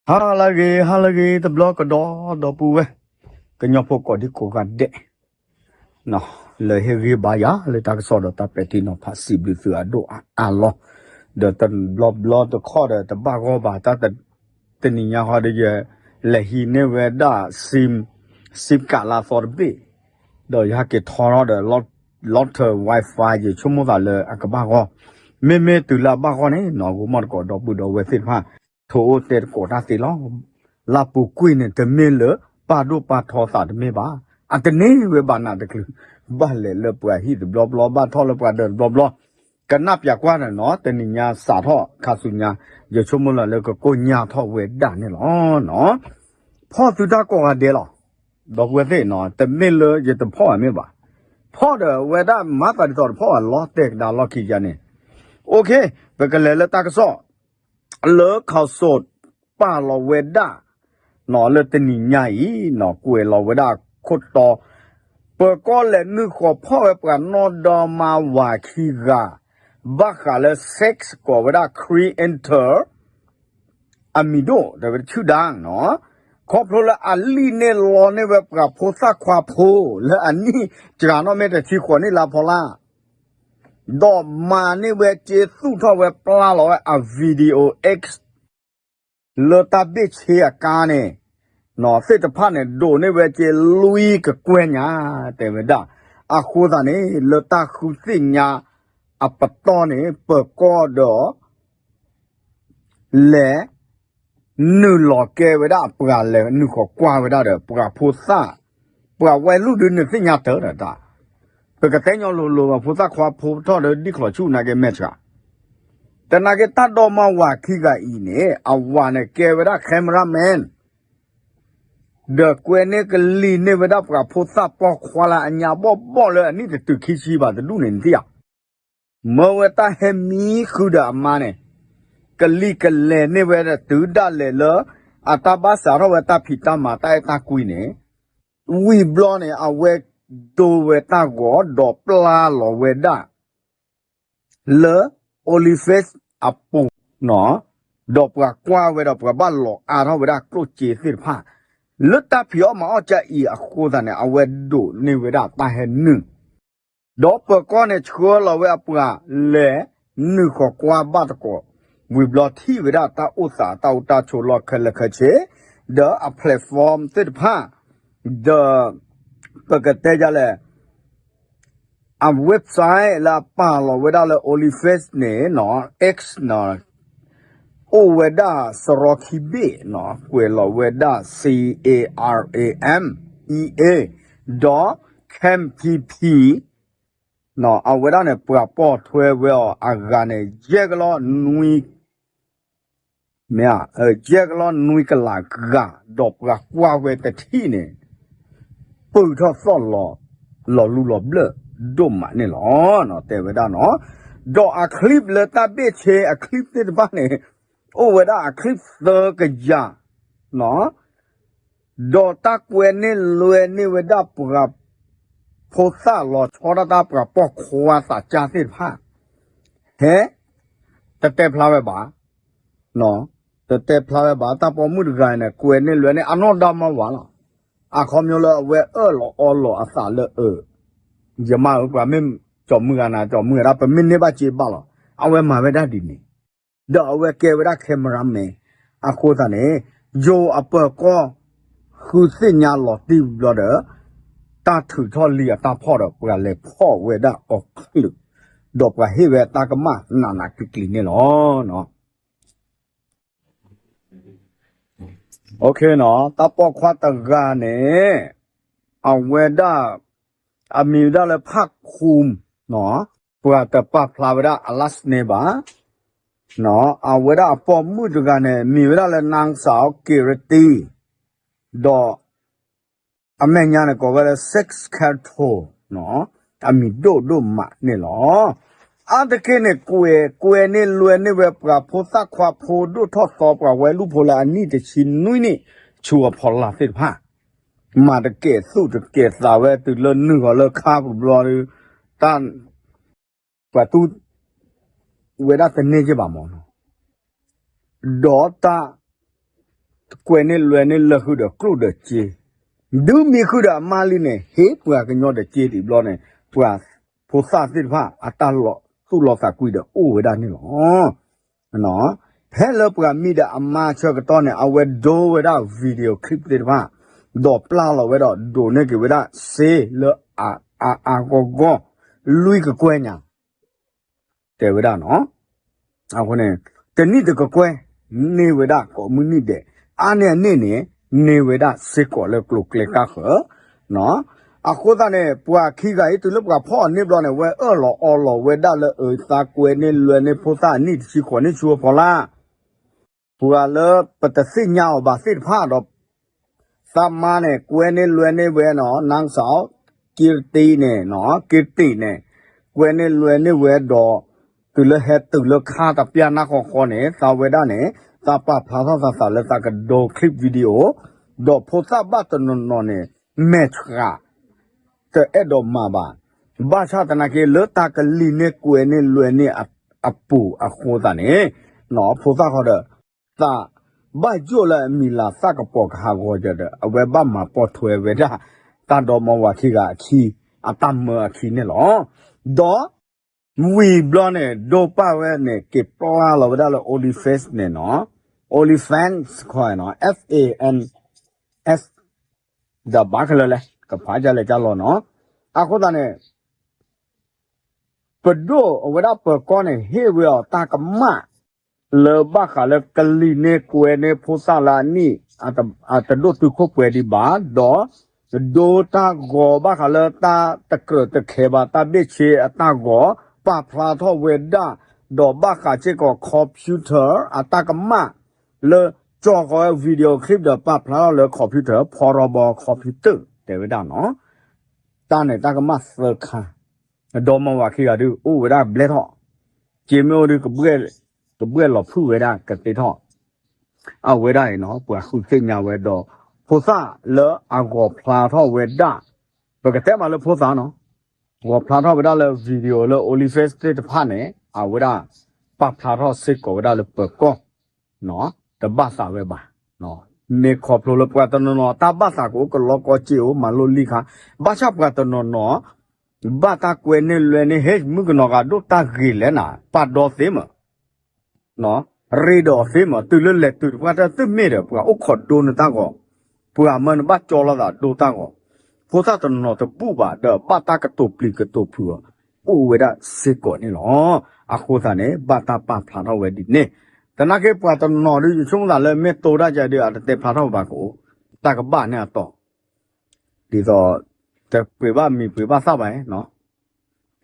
ဟါလၢအဂ့ၤ ဟါလၢအဂ့ၤ တဘျီကဒီး ဒီပုၢ်ဝဲၢ် ကညီဖိကိးဒံကိးဂၤဒဲး လၢဟ့ၣ်ဂံၢ်ဘါယၤလၢတၢ်ကစီၣ်ဒီးတၢ်ပဲာ်ထံနီၤဖးစံးဘျုးသုအဒိၣ်အါအါလီၤ. ဒီးတဘျီဘျီတခီဒီးတဘၣ်ဂီၢ်ဘၣ် တၢ်တ တနံၤညါဃီဒီးယ လဲၤဟံးန့ၢ်ဝဲဒၣ် SIM, SIM card လၢအသီတဘ့ၣ်, ဒီးယဟဲက့ၤထီထီၣ်ဒီး လီၤထၢၣ် Wi-Fi ယဆိကမိၣ်သးလၢအကဘၣ်ဂီၢ်, မ့မ့ၢ်တုၤလၢအဘၣ်ဂီၢ်န့ၣ်နီၤ ဂိၤမီၣ်တကိးဒီပုၢ်ဒီဝဲၢ်သ့ၣ်တဖၣ် ထိၣ်အိၣ်တဲသကိးတၢ်သ့လီၤ. လၢပူၤကွံာ်န့ၣ် တမ့ၢ်လၢပာ်ဒိၣ်ပာ်ထီသးတမ့ၢ်ဘၣ်, အတန့ၢ်ဝဲဘၣ်နးတချုး, ဘၣ်လဲၤလၢပှၤဟံၣ်တဘျီဘျီ ဘၣ်ထီၣ်လၢပှၤဒၢးတဘျီဘျီ, ကနၣ်ပၠးကွၢ်န့ၣ်နီၤ တနံၤညါစးထီၣ်ခါဆူညါ, ယဆိကမိၣ်လၢလၢကကိၢ်ညါထီၣ်ဝဲဒၣ်န့ၣ်လီၤ. ဖီၣ်သုတၢ်ကိးဂၤဒဲးလီၤ. ဒီပုၢ်ဝဲၢ်သ့ၣ်နီၤ တမ့ၢ်လၢယတဖီၣ်ဘၣ်မ့ၢ်ဘၣ်, ဖီၣ်ဒီးဝဲဒၣ်မၤသးဒ်သိးတဖီၣ်ဘၣ်လီၤ တဲကဒါလီၢ်ခံယါန့ၣ်, ပကလဲၤလၢတၢ်ကစီၣ် လၢ Council ပာ်လီၤဝဲဒၣ် လၢတနံၤညါအံၤ ကွဲးလီၤဝဲဒၣ်ခိၣ်တီ, ပၢၤကီၢ်လဲၤနုာ်ဃီၤဖီၣ်ဝဲပှၤနီၢ်ဒီမါဝၤခံဂၤ, ဘၣ်ဃးလၢ sex ကိးဝဲဒၣ် ခရံာ် enter အမံၤဒိၣ် တဲဝဲတဆူၣ်ဒါနီၤ, ခီဖျိလၢအလံၣ်န့ၢ်လီန့ၢ်ဝဲပှၤဖိသၣ်ခွါဖိ လၢအနံၣ်စှၤနီၣ်မ့ၢ်တဆံဃိးနံၣ်လၢအဖီလာ်, ဒီးမၤန့ၢ်ဝဲက့ သူၣ်ထီၣ်ဝဲပျၢ်လီၤဝဲအ video X လၢတၢ်ဘ့ၣ်ဆ့အကါန့ၣ်, သ့ၣ်တဖၣ်န့ၣ် ဒိးန့ၢ်ဝဲက့လွံၢ်ကကွဲၢ်ညါ, တဲဝဲဒၣ်, အဃိသတးန့ၣ် လၢတၢ်ဃုသ့ၣ်ညါအပတီၢ်န့ၣ် ပၢၤကီၢ်ဒီး လဲၤ နုာ်လီၤကဲဝဲဒၣ်အပှၤလဲၤနုာ်ဃီၤကွၢ်ဝဲဒၣ်ဒီး ပှၤဖိသၣ်, ပှၤဝဲလူၢ်ဒုးနုာ်သ့ၣ်ညါတၢ်ဒီးတၢ်, ပကတဲညီလိၤလိၤဘၣ် ဖိသၣ်ခွါဖိထီၣ်ဒီးဒ်ချီးဆူၣ်နာ်က့မဲာ်ဆှး, တနာ်က့တၢ်ဒီမါဝၤခံဂၤအံၤန့ၣ် အဝၤန့ၣ် ကဲဝဲဒၣ် cameraman ဒီးကွဲန့ၢ်ကလံၤန့ၢ်ဝဲဒၣ်ပှၤဖိသၣ်ပိာ်ခွါလၢအညါဘီၣ်ဘီၣ်လၢအနံၣ်တတုၤခံဆံဘၣ်တဒူၣ်န့ၣ်နသ့ဧါ, မၢဝဲတၢ်ဟဲမံဃုာ်ဒီးအမါန့ၣ်, ကလံၤကလဲၤန့ၢ်ဝဲဒၣ်တုၤဒၣ်လဲာ်လၢ အတၢ်ဘၣ်စးထီၣ်ဝဲတၢ်ဖံးတၢ်မၤတၢ်အဲၣ်တၢ်ကွံန့ၣ်, ဝံၤဘျီန့ၣ် အဝဲဒိဝဲတၢ်ဂီၤဒီးပျၢ်လီၤဝဲဒၣ် လၢ OnlyFans အပူၤနီၤ, ဒီးပှၤကွၢ်ဝဲဒီးပှၤဘၣ်လီၤအါထီၣ်ဝဲဒၣ်ကျိၣ်စ့သ့ၣ်တဖၣ်, လၢတၢ်ဖံးအီၣ်မၤအီၣ်ကါအံၤအဃိသတးန့ၣ် အဝဲဒိးန့ၢ်ဝဲဒၣ်တၢ်ဟဲနုာ်, ဒီးပၢၤကီၢ်န့ၣ် ဆှၢလီၤဝဲအပှၤလဲၤနုာ်ဃီၤကွၢ်ဘၣ်သကိး, ဝံၤဘျီထံၣ်ဝဲဒၣ်တၢ်အိၣ်သးတၢ်အိၣ်တၢ်ဆိးလီၢ်ခဲလၢာ်ခဲဆ့, ဒီးအ platform သ့ၣ်တဖၣ်, ဒီး ပကတဲဒ်လဲၣ် အ website လၢအပာ်လီၤဝဲဒၣ်လၢ OnlyFans န့ၣ်နီၤ X နီၤ, အိၣ်ဝဲဒၣ်စရီခံဘ့ၣ်နီၤ, ကွဲးလီၤဝဲဒၣ် C A R A M E A ဒီး Cam P P နီၤ, အဝဲဒၣ်န့ၣ် ပှၤပိာ်ထွဲဝဲအီၤအဂၤန့ၣ် ယဲၢ်ကလီနွံ မ့ၢ်ဧါ, ယဲၢ်ကလီနွံကလးဂၤ, ဒီးပှၤကွၢ်ဝဲတထံၣ်န့ၣ် ပုၢ်ထီၣ်သီၣ်လီၤ, လီၤလူလီၤဘျၢၣ်ဒိၣ်မးန့ၣ်လီၤ, တဲဝဲဒၣ်နီၤ, ဒီးအ clip လၢတၢ်ဘ့ၣ်ဆ့အ clip သ့ၣ်တဖၣ်န့ၣ်, အိၣ်ဝဲဒၣ်အ clip သၢကယၤ, ဒီးတၢ်ကွဲန့ၢ်လွဲန့ၢ်ဝဲဒၣ်ပှၤ ဖိသၣ်လီၤဆီဒၣ်တၢ်ပှၤပိာ်ခွါသးစၢ်သ့ၣ်တဖၣ်, ဟဲ, တတဲဖျါဝဲဘၣ်, တတဲဖျါဝဲဘၣ် တၢ်ပိာ်မုၣ်တဂၤန့ၣ် ကွဲန့ၢ်လွဲန့ၢ်အနီၢ်ဒါမါဝၤလီၤ, အခီပညီလၢအဝဲအၢၣ်လီၤအီလီၤအသးလၢအ, ယမါဧၢ ပှၤမ့ၢ်ကၠီၤမုၢ်ဂၤနၤ ကၠီၤမုၢ်ဂၤဒၣ် ပမ့ၢ်န့ၢ်ဘၣ်စ့ဘၣ်လီၤ, အဝဲမၤဝဲဒၣ်ဒ်န့ၣ် ဒီးအဝဲကဲဝဲဒၣ် cameraman အဃိသတးန့ၣ်, ယိၤအပၢၤကီၢ် ဃုသ့ၣ်ညါလီၤတံၢ်ဘျီဒီး, တၢ်ထုးထီၣ်လံအတၢ်ဖီၣ်ဒီး ပှၤလဲၤဖီၣ်ဝဲဒၣ်အီၤချုး, ဒီးပှၤဟ့ၣ်ဝဲတၢ်ကမၣ်နးနးကျံၤကျံၤန့ၣ်လီၤ. တၢ်ပိာ်ခွါတဂၤန့ၣ်, အဝဲဒၣ်, အမံၤဝဲဒၣ်လၢ ဖးခူမ်, ပှၤတပာ်ဖျါဝဲဒၣ်အ last name ဘၣ်, အဝဲဒၣ်အပိာ်မုၣ်တဂၤန့ၣ် မံၤဝဲဒၣ်လၢ နၢင်းစၢ်က့ၤရတံ, ဒီး အမဲာ်ညါန့ၣ်ကိးဝဲလၢ Sex Carto, အမံၤဒိၣ်ဒိၣ်မးန့ၣ်လီၤ. အါတက့ၢ်န့ၣ် ကွဲး, ကွဲန့ၢ်လွဲန့ၢ်ဝဲပှၤဖိသၣ်ခွါဖိဒိၣ်ထီၣ်သီ ပှၤဝဲလူၢ်ဖိလၢအနံၣ်တဆံနွံနံၣ် ဆူအဖီလာ်သ့ၣ်တဖၣ်, မၤတကဲာ်သူၣ်တကဲာ်သးဝဲတုၤလၢနုာ်ဂီၤလၢခါပူၤဘျီဒီး, တၢ်, ပှၤတူၢ်ဝဲဒၣ်တန့ၢ်က့ဘၣ်မၢ်နီၤ, ဒီးတၢ် ကွဲးန့ၢ်လွဲန့ၢ်လၢာ်ဃုာ်ဒီးကျိၣ်ဒီးစ့, ဒုးမံဃုာ်ဒီးအမါလံန့ၣ် ဟ့ၣ်ပှၤကညီဒီးစ့ဒံးဘျီန့ၣ် ပှၤဖိသၣ်သ့ၣ်တဖၣ် အတၢ်လီၤသူၣ်လီၤသးကွံာ်ဒီးအိၣ်ဝဲဒၣ်န့ၣ်လီၤ. ဖဲလၢပှၤမံဒီးအမါဆၢကတီၢ်န့ၣ် အဝဲဒိဝဲဒၣ် video clip သ့ၣ်တဖၣ် ဒီးပျၢ်လီၤဝဲဒီး ဒိးန့ၢ်က့ၤဝဲဒၣ်စ့လၢအအါအါဂီၢ်ဂီၢ် လွံၢ်ကကွဲၢ်ညါ တဲဝဲဒၣ်နီၤ. အဃိန့ၣ် တနံၣ်တကကွဲၢ် န့ၢ်ဝဲဒၣ် ကိးမုၢ်နံၣ်ဒဲး အါန့ၢ်အန့ၣ်န့ၣ် န့ၢ်ဝဲဒၣ်စ့ၢ်ကီးလၢကျိၤကျဲကါဃၢၤ အဃိသတးန့ၣ် ပှၤခံဂၤအံၤ တုၤလၢပှၤဖီၣ်အီၤန့ၢ်ဘျီန့ၣ် ဝဲအၢၣ်လီၤအီလီၤဝဲဒၣ်လၢ အၢ သးကွဲန့ၢ်လွဲန့ၢ်ဖိသၣ်အနံၣ်တဆံဃိးနံၣ်ဆူအဖီလာ် ပှၤလၢပတသ့ၣ်ညါအီၤဘၣ်သ့ၣ်တဖၣ်ဒီး သးမါန့ၣ် ကွဲန့ၢ်လွဲန့ၢ်ဝဲနီၤ နၢ်စး က့တံန့ၣ်နီၤ က့တံန့ၣ် ကွဲန့ၢ်လွဲန့ၢ်ဝဲဒီး တုၤလၢဟဲတုၤလၢခါတပျၢ်နၢ်ဃီဃီန့ၣ် သးဝဲဒၣ်န့ၣ် သးပာ်ဖျါထီၣ်သးသးလၢသးကဒိ clip video ဒီးဖိသၣ်ဘၣ်တနီၤနီၤန့ၣ် မဲာ်ဆှး တအဲၣ်ဒိးမၤဘၣ်. ဘၣ်ဆၣ်သနာ်က့ လၢတၢ်ကလံၤန့ၢ်ကွဲန့ၢ်လွဲန့ၢ်အပူၤအဃိသတးန့ၣ် ဖိသၣ်ဃီဒီး သးဘၣ်ယိၣ်လၢအမံၤလၤသၣ်ကပီၤကဟးဂီၤဒီး အဝဲဘၣ်မၤပိာ်ထွဲဝဲဒၣ် တၢ်ဒီမါဝၤခံဂၤအခံ အတၢ်မၢအခံန့ၣ်လီၤ. ဒီး ဝံၤဘျီန့ၣ် ဒိပာ်ဝဲန့ၣ် က့ၤပျၢ်လီၤဝဲဒၣ်လၢ OnlyFans န့ၣ်နီၤ OnlyFans ခီနီၤ F A N S ဒီးဘၣ်ခဲလၢာ်လဲၣ် ကဖးကလဲၣ်ကလီၤနီၤ. အဃိသတးန့ၣ် ပဒိၣ်အဝဲဒၣ်ပၢၤကီၢ်န့ၣ် ဟ့ၣ်ဝဲအီၤတၢ်ကမၣ် လၢဘၣ်ဃးလၢကလံၤန့ၢ်ကွဲန့ၢ်ဖိသၣ်လၢအနံၣ် အတဒိၣ်တုာ်ခိၣ်ပှဲၤဒံးဘၣ် ဒီး ဒိတၢ်ဂီၤဘၣ်ဃးလၢတၢ်တကြၢးတခဲဘၣ် တၢ်ဘ့ၣ်ဆ့အတၢ်ဂီၤ ပာ်ဖျါထီၣ်ဝဲဒၣ် ဒီးဘၣ်ဃးစ့ၢ်ကီး computer အတၢ်ကမၣ် လၢကၠီဃီ video clip ဒီးပာ်ဖျါထီၣ်လၢ computer ဖီရီဘီ computer တဲဝဲဒၣ်နီၤ တၢ်န့ၣ်တၢ်ကမၣ်သၢခါ ဒီမါဝၤခံဂၤဒုး အိၣ်ဝဲဒၣ်ဘျဲၣ်ထီၣ် က့မ့ၢ်အိၣ်ဒုး ကဘှဲၣ်လီၤဖုၣ်ဝဲဒၣ်ကသ့ထီၣ် အဝဲဒၣ်အံၤနီၤ ပှၤဃုသ့ၣ်ညါဝဲဒီး ဖိသၣ်လၢအဂီၤဖျါထီၣ်ဝဲဒၣ် ပကတဲမးလၢဖိသၣ်နီၤ ဂီၤဖျါထီၣ်ဝဲဒၣ်လၢ video လၢ OnlyFans သ့ၣ်တဖၣ်န့ၣ် အဝဲဒၣ် ပာ်ဖျါထီၣ်စ့ၢ်ကီးဝဲဒၣ်လၢပၢၤကီၢ် တဘၣ်သးဝဲဘၣ် မ့ၢ်ခီဖျိလၢပှၤတနီၤနီၤ တၢ်ဘၣ်သးကအိၣ်ကလီကီက့အိၣ် မၤလိလံာ်ခါ ဘၣ်ဆၣ်ပှၤတနီၤနီၤ ဘၣ်တၢ်ကွဲန့ၢ်လွဲန့ၢ် ဟ့ၣ်မုၣ်ကနီၤဂၤဒိၣ်တၢ်ဂ့ၤလဲၣ်နၤ ပာ်ဒီသ့မး ရ့ဒီးသ့မး တုၤလၢလဲၤတုၤတပှၢ်တၢၢ်သုမ့ၢ်ဒီး ပှၤအိၣ်ခိးဒိနတၢ်ဂီၤ ပှၤမၢနဘၣ်ကၠီလိာ်သးဒိတၢ်ဂီၤ ဖိသၣ်တနီၤတဘူၣ်ဘၣ် ဒီးဘၣ်တၢ်ကတိၤပျံၤကတိၤဖုးအီၤ အိၣ်ဝဲဒၣ်စ့ၢ်ကီးန့ၣ်လီၤ. အဃိသတးန့ၣ် ဘၣ်တၢ်ပာ်ဖျါထီၣ်ဝဲဒ်န့ၣ် သနာ်က့ပှၤတနီၤဒုး ယဆိကမိၣ်သးလၢမ့ၢ်တိဒၣ်ကဒီး အတတဲဖျါထီၣ်ဘၣ်ကအိၣ် တၢ်ကဘၣ်န့ၣ်အတီၤ ဒ်သိး တပှ့ၤဘၣ်မံၤပှ့ၤဘၣ်သၣ်ဘၣ်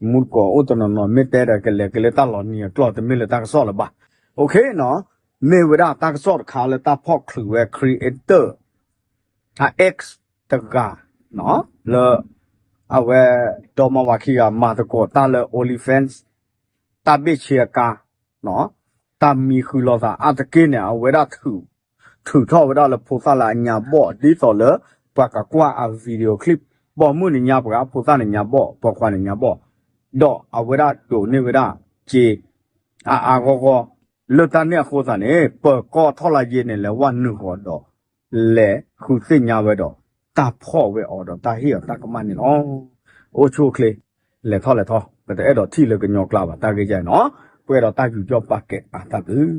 မူတကိးအိၣ်တနီၤနီၤ မ့ၢ်တဲဒီးကလဲၤကလဲၤတၢ်လီၤနံၤအကျိာ် တမ့ၢ်လၢတၢ်ကစီၣ်လၢၤဘၣ်. မ့ၢ်ဝဲဒၣ်တၢ်ကစီၣ်တခါလၢတၢ်ဖီၣ်ချုးဝဲ creator အ X တဂၤ လၢ အဝဲ ဒီမါဝၤခံဂၤမၤသကိးတၢ်လၢ OnlyFans တၢ်ဘ့ၣ်ဆ့အကါ တၢ်မံဃုာ်လိာ်သးအါတက့ၢ်န့ၣ် အဝဲဒၣ် ထုးထီၣ်ဝဲဒၣ်လၢဖိသၣ်လၢအညါဘီၣ် ဒ်သိးလၢ ပှၤကကွၢ်အ video clip ပိာ်မုၣ်န့ၣ်ညါပှၤ ဖိသၣ်န့ၣ်ညါဘီၣ် ပိာ်ခွါန့ၣ်ညါဘီၣ် ဒီးအဝဲဒၣ်ဒိးန့ၢ်ဝဲဒၣ် စ့ အါအါဂီၢ်ဂီၢ် လၢတၢ်န့ၣ်အဃိသတးန့ၣ် ပၢၤကီၢ်ထီၣ်လၢယ့န့ၣ် လဲၤဝဲနုာ်ဃီၤဒီး လဲၤဃုသ့ၣ်ညါဝဲဒီး တၢ်ဖီၣ်ဝဲအီၤဒီးတၢ်ဟ့ၣ်အီၤတၢ်ကမၣ်န့ၣ်လီၤ. အိၣ်ဆူၣ်အိၣ်ချ့ လဲၤထီၣ်လဲၤထီ ပတအဲၣ်ဒိးထံၣ်လၢကညီကျါဘၣ် တၢ်ဂ့ၢ်ယဲနီၤ ပအဲၣ်ဒိးတၢ်ယူးယီၣ်ပာ်ကဲအါတၢ်ဘျုး